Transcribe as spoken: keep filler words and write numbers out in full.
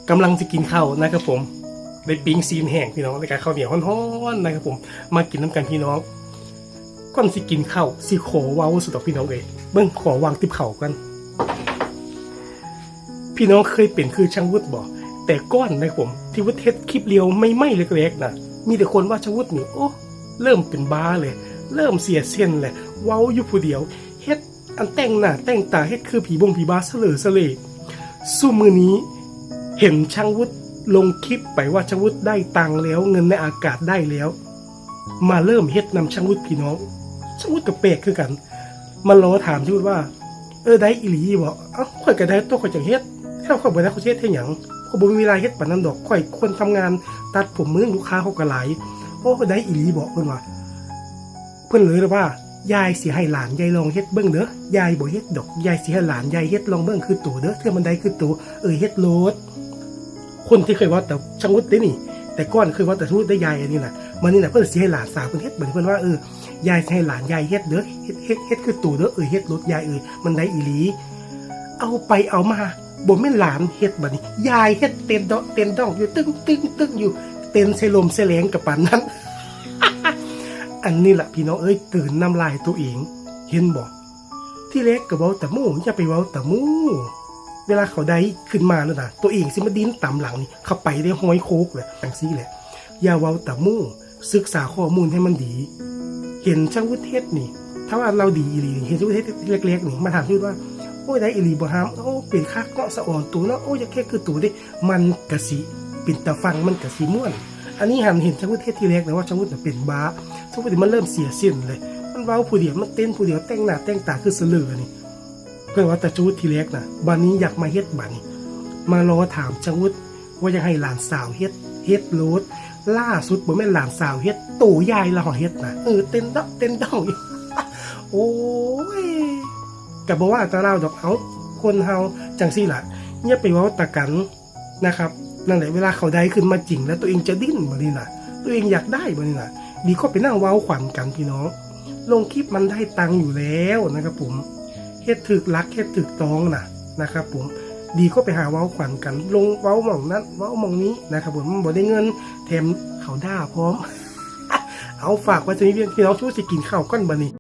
กำลังสิกินข้าวนะครับผม ได้ปิ้งซีนแห้งพี่น้อง แล้วก็ข้าวเหนียวฮ้อนๆนะครับผม มากินนำกันพี่น้อง ก่อนสิกินข้าว สิขอเว้าซะดอกพี่น้องเอ้ย เบิ่ง ขอวางติบข้าวก่อน พี่น้องเคยเป็นคือช่างวุฒิบ่ แต่ก่อนนะครับผม ที่วุฒิเฮ็ดคลิปเรียวใหม่ๆแรกๆนะ มีแต่คนว่าช่างวุฒินี่ โอ้ เริ่มเป็นบ้าเลย เริ่มเสียเส้นเลย เว้าอยู่ผู้เดียว เฮ็ดอันแต่งหน้าแต่งตา เฮ็ดคือผีบงผีบ้าสะเหล่อสะเหล่ ซุมื้อนี้ เห็นช่างวุฒิลงคลิปไปว่าช่างวุฒิได้ตังค์แล้ว เงินในอากาศได้แล้ว มาเริ่มเฮ็ดนำช่างวุฒิพี่น้อง ช่างวุฒิก็แปลกคือกัน มารอถามช่างวุฒิว่า เออ ได้อีหลีบ่ เอ้า ข้อยก็ได้ตัว ข้อยจั่งเฮ็ด ถ้าข้อยบ่ได้ ข้อยสิเฮ็ดเฮ็ดหยัง ข้อยบ่มีเวลาเฮ็ดปานนั้นดอก ข้อยคนทำงานตัดผมมื้อหนึ่งลูกค้าเขาก็หลาย โอ้ ได้อีหลีบ่ เพิ่นว่า เพิ่นเลยว่า ยายสิให้หลานยายลองเฮ็ดเบิ่งเด้อ ยายบ่เฮ็ดดอก ยายสิให้หลานยายเฮ็ดลองเบิ่งคือโตเด้อ เทื่อมันได้คือโต เออ เฮ็ดโลด คนที่เคยเว้าแต่ช่างวุฒิเด้นี่ แต่ก่อนเคยเว้าแต่ช่างวุฒิได้ยายอันนี้น่ะ มื้อนี้น่ะเพิ่นสิให้หลานสาวเพิ่นเฮ็ด บัดนี้เพิ่นว่า เออ ยายสิให้หลานยายเฮ็ดเด้อ เฮ็ด เฮ็ด เฮ็ดคือโตเด้อ เออ เฮ็ดโลดยาย เออ มันได้อีหลี เอาไปเอามา บ่แม่นหลานเฮ็ดบัดนี้ ยายเฮ็ดเต้นเดาะเต้นด้องอยู่ ตึ้งตึ้งตึ้งอยู่ เต้นใส่ลมใส่แรงก็ปานนั้น อันนี้ล่ะพี่น้องเอ้ย กลืนน้ำลายตัวเอง เห็นบ่ ทีแรกก็เว้าแต่หมู่ อย่าไปเว้าแต่หมู่ เวลาเขาได้ขึ้นมาแล้วนะ ตัวเองสิมาดิ้นตามหลังนี่ เขาไปได้ห้อยโคกเลย จั่งซี้แหละ อย่าเว้าแต่หมู่ ศึกษาข้อมูลให้มันดี เห็นช่างวุฒิเฮ็ดนี่ ถ้าว่าเราดีอีหลี เห็นช่างวุฒิเฮ็ดเล็กๆนี่ มาถามช่างวุฒิว่า โอ้ย ได้อีหลีบ่หาม โอ้ เป็นคักเนาะ สะอ่อนโตเนาะ โอ้ย อยากเฮ็ดคือโตเด้ มันกะสิเป็นตาฟัง มันกะสิม่วน อันนี้หันเห็นช่างวุฒิเฮ็ดทีแรกนะว่าช่างวุฒิน่ะเป็นบ้า ช่างวุฒิมันเริ่มเสียเส้นเลย มันเว้าผู้เดียว มันเต้นผู้เดียว แต่งหน้าแต่งตาคือสะเหล่อนี่ เพิ่นว่าแต่ช่างวุฒิทีแรกนะ บัดนี้อยากมาเฮ็ดบัดนี้ มารอถามช่างวุฒิว่าอยากให้หลานสาวเฮ็ด เฮ็ดโลด ล่าสุดบ่แม่นหลานสาวเฮ็ด โตยายละหอเฮ็ดนะ เออ เต้นเดาะเต้นด้องอยู่ โอ้ย ก็บ่ว่าแต่ลาวดอก เอ้า คนเฮาจั่งซี้ล่ะ อย่าไปเว้าแต่กันนะครับ นั่นแหละ เวลาเขาได้ขึ้นมาจริงแล้วตัวเองจะดิ้นบัดนี้น่ะ ตัวเองอยากได้บัดนี้น่ะ ดีก็ไปนั่งเว้าขวัญกันพี่น้อง ลงคลิปมันได้ตังค์อยู่แล้วนะครับผม เฮ็ดถืกหลัก เฮ็ดถืกตองน่ะนะครับผม ดีก็ไปหาเว้าขวัญกัน ลงเว้าหม่องนั้น เว้าหม่องนี้นะครับผม มันบ่ได้เงิน แถมเขาด่าพร้อม เอาฝากไว้จะมีเพียงพี่น้องช่วยสิกินข้าวก่อนบัดนี้